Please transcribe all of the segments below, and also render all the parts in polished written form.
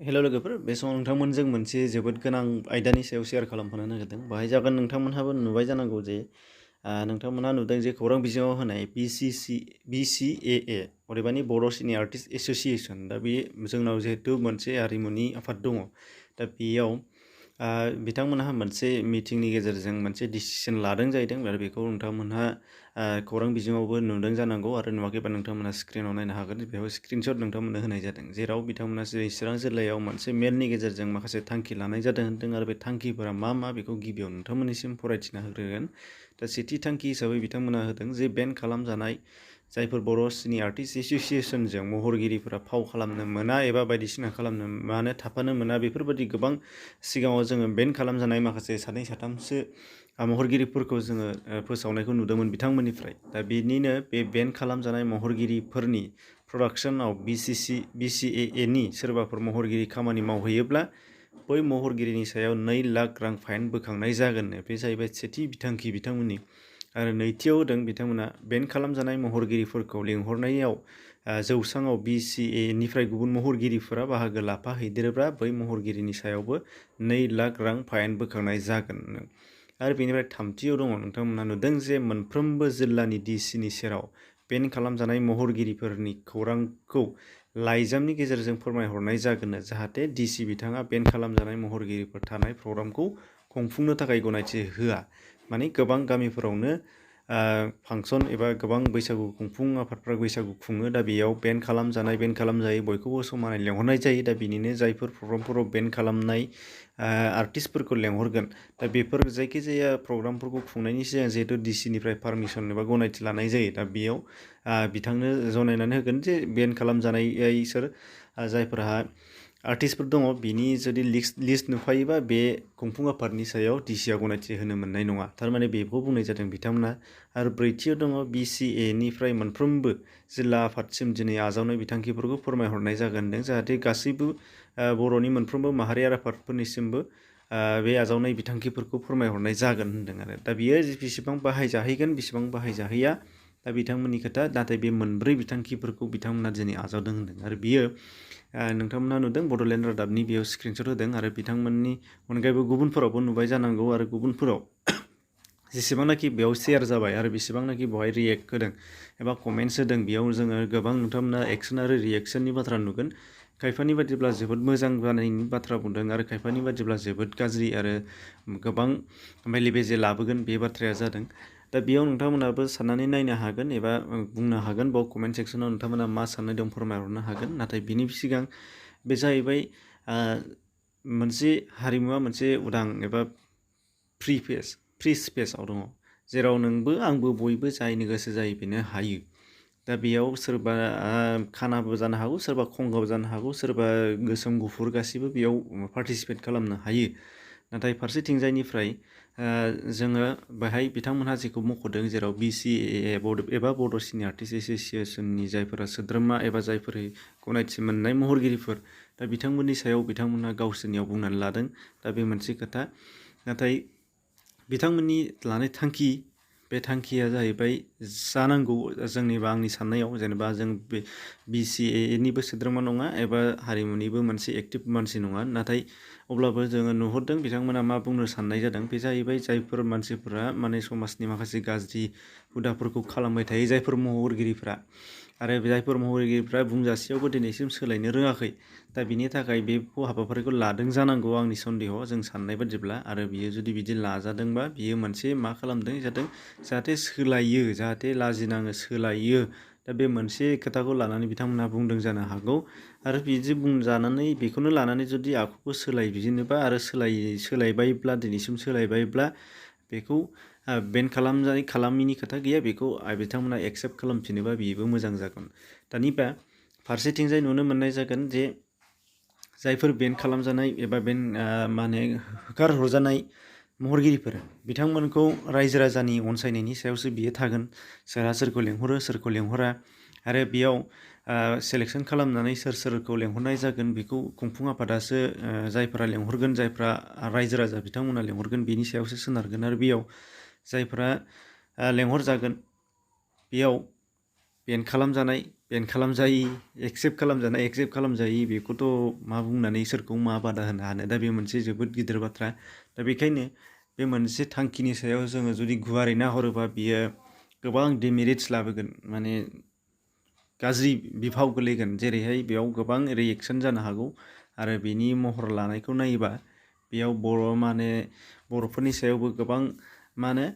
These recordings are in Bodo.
हेल' लोगोफोर बे समाव नोंथांमोनजों मोनसे जोबोद गोनां आयदानि सायाव शेयार खालामफानो नागिरदों बाहाय जागोन नोंथांमोनहाबो नुबाय जानांगौ जे नोंथांमोनहा नुदों जे खौरां बिजोङाव होनाय BCAA अदेबानि बर' सिनि आर्टिस्ट एस'सिएशन दा बे जोंनाव जिहेतु मोनसे हारिमुनि आफाद दङ दा बेयाव बिथांमोनहा मोनसे मिटिंनि गेजेरजों मोनसे डिसिसन लादों जाहैदों आरो बेखौ नोंथांमोनहा खौरां बिजोङावबो नुदों जानांगौ आरो नुवाखैबा नोंथांमोनहा स्क्रिनाव नायनो हागोन बेयाव स्क्रिनशट नोंथांमोननो होनाय जादों जेराव बिथांमोना चिरां जिल्लायाव मोनसे मेलनि गेजेरजों माखासे थांखि लानाय जादों होनदों आरो बे थांखिफोरा मा बेखौ गिबियाव नोंथांमोननिसिम फरायथिना होग्रोगोन दा सेथि थांखि हिसाबै बिथांमोना होदों जे बेन खालामजानाय जायफोर बर' सिनि आर्टिस्ट एस'सिएशनजों महरगिरिफोरा फाव खालामनो मोना एबा बायदिसिना खालामनो मानो थाफानो मोना बेफोरबायदि गोबां सिगाङाव जोङो बेन खालामजानाय माखासे सानै साथामसो महरगिरिफोरखौ जोङो फोसावनायखौ नुदोंमोन बिथांमोननिफ्राय दा बेनिनो बे बेन खालामजानाय महरगिरिफोरनि प्रडाक्शनाव BCAA नि सोरबाफोर महरगिरि खामानि मावहैयोब्ला बै महरगिरिनि सायाव 2 लाख रां फाइन बोखांनाय जागोननो बे जाहैबाय सेथि बिथांखि बिथांमोननि आरो नैथियाव होदों बिथांमोना बेन खालामजानाय महरगिरिफोरखौ लिंहरनायाव जौसाङाव BCAA निफ्राय गुबुन महरगिरिफोरा बाहागो लाफाहैदेरोब्ला बै महरगिरिनि सायावबो 2 लाख रां फाइन बोखांनाय जागोन आरो बेनिफ्राय थामथियाव दङ नोंथांमोना नुदों जे मोनफ्रोमबो जिल्लानि DCनि सेराव बेन खालामजानाय महरगिरिफोरनि खौरांखौ लाइजामनि गेजेरजों फोरमायहरनाय जागोन जाहाथे DC बिथाङा बेन खालामजानाय महरगिरिफोर थानाय प्रग्रामखौ खुंफुंनो थाखाय गनायथि होआ माने गोबां गामिफोरावनो फांसन एबा गोबां बैसागु खुंफुं आफादफ्रा बैसागु खुङो दा बेयाव बेन खालामजायै बयखौबो समानै लेंहरनाय जायो दा बिनिनो जायफोर प्रग्रामफोराव बेन खालामनाय आर्टिस्टफोरखौ लेंहरगोन दा बेफोर जायखिजाया प्रग्रामफोरखौ खुंनायनि सिगां जिहेतु DCनिफ्राय पारमिसन एबा गनायथि लानाय जायो दा बेयाव बिथांनो जनायनानै होगोन जे बेन खालामजानाय सोर जायफोरहा आर्टिस्टफोर दङ बिनि जुदि लिस्ट नुफायोबा बे खुंफुं आफादनि सायाव DCआ गनायथि होनो मोननाय नङा थारमाने बेखौ बुंनाय जादों बिथांमोना आरो ब्रैथियाव दङ BCA निफ्राय मोनफ्रोमबो जिल्ला आफादसिम दिनै आजावनाय बिथांखिफोरखौ फोरमायहरनाय जागोन जाहाथे गासैबो बर'नि मोनफ्रोमबो माहारियारि आफादफोरनिसिमबो बे आजावनाय बिथांखिफोरखौ फोरमायहरनाय जागोन होनदों आरो दा बियो बेसेबां बाहायजाहैगोन बेसेबां बाहायजाहैया दा बिथांमोननि खोथा नाथाय बे मोनब्रै बिथांखिफोरखौ बिथांमोना दिनै आजावदों होनदों आरो बियो नोंथांमोना नुदों बड'लेण्ड रादाबनि बेयाव स्क्रिनशट होदों आरो बिथांमोननि अनगायैबो गुबुनफोरावबो नुबाय जानांगौ आरो गुबुनफोराव जेसेबांनाखि बेयाव शेयार जाबाय आरो बेसेबांनाखि बेवहाय रियेक्ट होदों एबा कमेन्ट्स होदों बेयाव जोङो गोबां नोंथांमोना एक्सन आरो रियेक्सननि बाथ्रा नुगोन खायफानि बादिब्ला जोबोद मोजां जानायनि बाथ्रा बुंदों आरो खायफानि बादिब्ला जोबोद गाज्रि आरो गोबां बेले बेजे लाबोगोन बे बाथ्राया जादों दा बेयाव नोंथांमोनाबो साननानै नायनो हागोन एबा बुंनो हागोन बाव कमेन्ट सेक्सनाव नोंथांमोना मा साननाय दं फोरमायहरनो हागोन नाथाय बिनि सिगां बे जाहैबाय मोनसे हारिमुवा मोनसे उदां एबा फ्रि स्पेसआव दङ जेराव नोंबो आंबो बयबो जायनो गोसो जायो बेनो हायो दा बेयाव सोरबा खानाबो जानो हागौ सोरबा खंगाबो जानो हागौ सोरबा गोसोम गुफुर गासिबो बेयाव पार्टिसिपेट खालामनो हायो नाथाय फारसेथिंजायनिफ्राय जोङो बेहाय बिथांमोनहा जेखौ मख'दों जेराव BCAA एबा बड' सिनि आर्टिस्ट एस'सिएशननि जायफोरा सोद्रोमा एबा जायफोर गनायथि मोननाय महरगिरिफोर दा बिथांमोननि सायाव बिथांमोनहा गावसोरनियाव बुंनानै लादों दा बे मोनसे खोथा नाथाय बिथांमोननि लानाय थांखि बे थांखिया जाहैबाय जानांगौ जोंनिबा आंनि साननायाव जेनेबा जों बे BCAA निबो सोद्रोमा नङा एबा हारिमुनिबो मोनसे एक्टिभ मानसि नङा नाथाय अब्लाबो जोङो नुहुरदों बिथांमोना मा बुंनो साननाय जादों बे जाहैबाय जायफोर मानसिफोरा माने समाजनि माखासे गाज्रि हुदाफोरखौ खालामबाय थायो जायफोर महरगिरिफ्रा आरो जायफोर महरगिरिफ्रा बुंजासेयावबो दिनैसिम सोलायनो रोङाखै दा बिनि थाखाय बे हाबाफारिखौ लादों जानांगौ आंनि सन्देह जों साननाय बादिब्ला आरो बियो जुदि बिदि लाजादोंबा बियो मोनसे मा खालामदों जाहाथे सोलायो जाहाथे लाजिनाङो सोलायो दा बे मोनसे खोथाखौ लानानै बिथांमोनहा बुंदों जानो हागौ आरो बिदि बुंजानानै बेखौनो लानानै जुदि आखुखौ सोलायबिजिनोबा आरो सोलायबायब्ला दिनैसिम सोलायबायब्ला बेखौ बेन खालामिनि खोथा गैया बेखौ बिथांमोना एक्सेप्ट खालामफिनोबा बेबो मोजां जागोन दानिबा फारसेथिंजाय नुनो मोननाय जागोन जे जायफोर बेन खालामजानाय एबा बेन होखारहरजानाय महरगिरिफोर बिथांमोनखौ रायजो राजानि अनसायनायनि सायावसो बियो थागोन सोरहा सोरखौ लेंहरो सोरखौ लेंहरा आरो बेयाव सेलेक्सन खालामनानै सोरखौ लेंहरनाय जागोन बेखौ खुंफुं आफादासो जायफोरा लेंहरगोन जायफ्रा रायजो राजा बिथांमोना लेंहरगोन बेनि सायावसो सोनारगोन आरो बेयाव जायफोरा लेंहरजागोन बेयाव बेन खालामजानाय बेन खालामजायि एक्सेप्ट खालामजानाय एक्सेप्ट खालामजायि बेखौथ' मा बुंनानै सोरखौ मा बादा होनो हानो दा बे मोनसे जोबोद गिदिर बाथ्रा दा बेखायनो बे मोनसे थांखिनि सायाव जोङो जुदि गुवारै नाहरोबा बियो गोबां डिमेरिट्स लाबोगोन माने गाज्रि बिफाव गोलैगोन जेरैहाय बेयाव गोबां रिएक्सन जानो हागौ आरो बेनि महर लानायखौ नायोबा बेयाव बर'फोरनि सायावबो गोबां मा होनो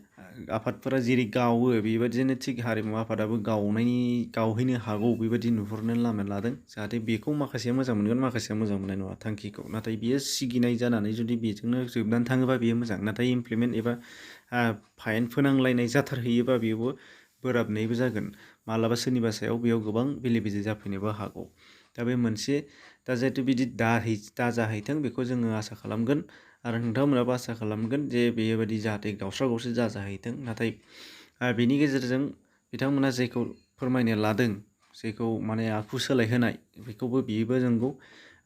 आफादफोरा जेरै गावो बेबायदिनो थिग हारिमु आफादाबो गावहैनो हागौ बेबायदि नुहुरनो लामा लादों जाहाथे बेखौ माखासेया मोजां मोनगोन माखासेया मोजां मोननाय नङा थांखिखौ नाथाय बियो सिगिनाय जानानै जुदि बेजोंनो जोबनानै थाङोबा बेयो मोजां नाथाय इमप्लिमेन्ट एबा फाइन फोनांलायनाय जाथारहैयोबा बेयावबो बोराबनायबो जागोन मालाबा सोरनिबा सायाव बेयाव गोबां बेले बेजे जाफैनोबो हागौ दा बे मोनसे दा जिहेतु बिदि दाजाहैथों बेखौ जोङो आसा खालामगोन आरो नोंथांमोनाबो आसा खालामगोन जे बेबायदि जाहाथे गावस्रा गावस्रि जाजाहैथों नाथाय बेनि गेजेरजों बिथांमोना जेखौ फोरमायनो लादों जेखौ माने आखु सोलायहोनाय बेखौबो बेबो नंगौ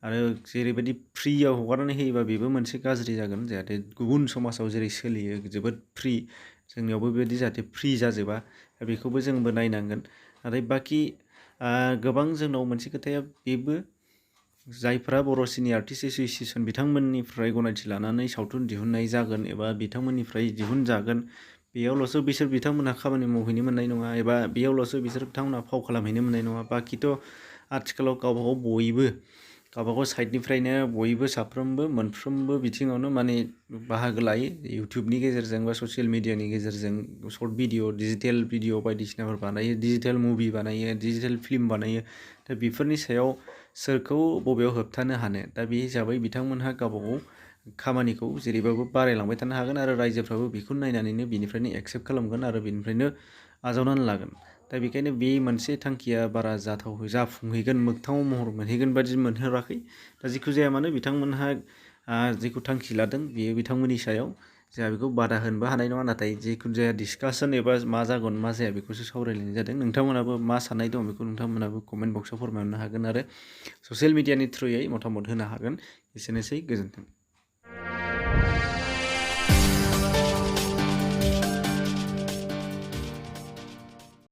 आरो जेरैबायदि फ्रियाव हगारनानै होयोबा बेबो मोनसे गाज्रि जागोन जाहाथे गुबुन समाजाव जेरै सोलियो जोबोद फ्रि जोंनियावबो बेबायदि जाहाथे फ्रि जाजोबा बेखौबो जोंबो नायनांगोन नाथाय बाखि गोबां जोंनाव मोनसे खोथाया बेबो जायफ्रा बर' सिनि आर्टिस्ट एस'सियेसन बिथांमोननिफ्राय गनायथि लानानै सावथुन दिहुननाय जागोन एबा बिथांमोननिफ्राय दिहुनजागोन बेयावल'सो बिथांमोनहा खामानि मावहैनो मोननाय नङा एबा बेयावल'सो बिथांमोनहा फाव खालामहैनो मोननाय नङा बाखिथ' आथिखालाव गावबागाव साइडनिफ्रायनो बयबो साफ्रोमबो मोनफ्रोमबो बिथिङावनो माने बाहागो लायो इउटुबनि गेजेरजों बा ससियेल मिडियानि गेजेरजों सर्ट भिडिअ डिजिटेल भिडिअ बायदिसिनाफोर बानायो डिजिटेल मुभि बानायो डिजिटेल फिल्म बानायो दा बेफोरनि सायाव सोरखौ बबेयाव होबथानो हानो दा बे हिसाबै बिथांमोनहा गावबागाव खामानिखौ जेरैबाबो बारायलांबाय थानो हागोन आरो रायजोफ्राबो बेखौ नायनानैनो बिनिफ्रायनो एक्सेप्ट खालामगोन आरो बिनिफ्रायनो आजावनानै लागोन दा बेखायनो बे मोनसे थांखिया बारा जाफुंहैगोन मोगथाङाव महर मोनहैगोन बादि मोनहराखै दा जिखु जाया मानो बिथांमोनहा जेखौ थांखि लादों बेयो बिथांमोननि सायाव जोंहा बेखौ बादा होनोबो हानाय नङा नाथाय जिखुनु जाया डिसकासन एबा मा जागोन मा जाया बेखौसो सावरायलायनाय जादों नोंथांमोनाबो मा साननाय दं बेखौ नोंथांमोनाबो कमेन्ट बक्सआव फोरमायहरनो हागोन आरो ससियेल मिडियानि थ्रुयै मतामत होनो हागोन एसेनोसै गोजोन्थों।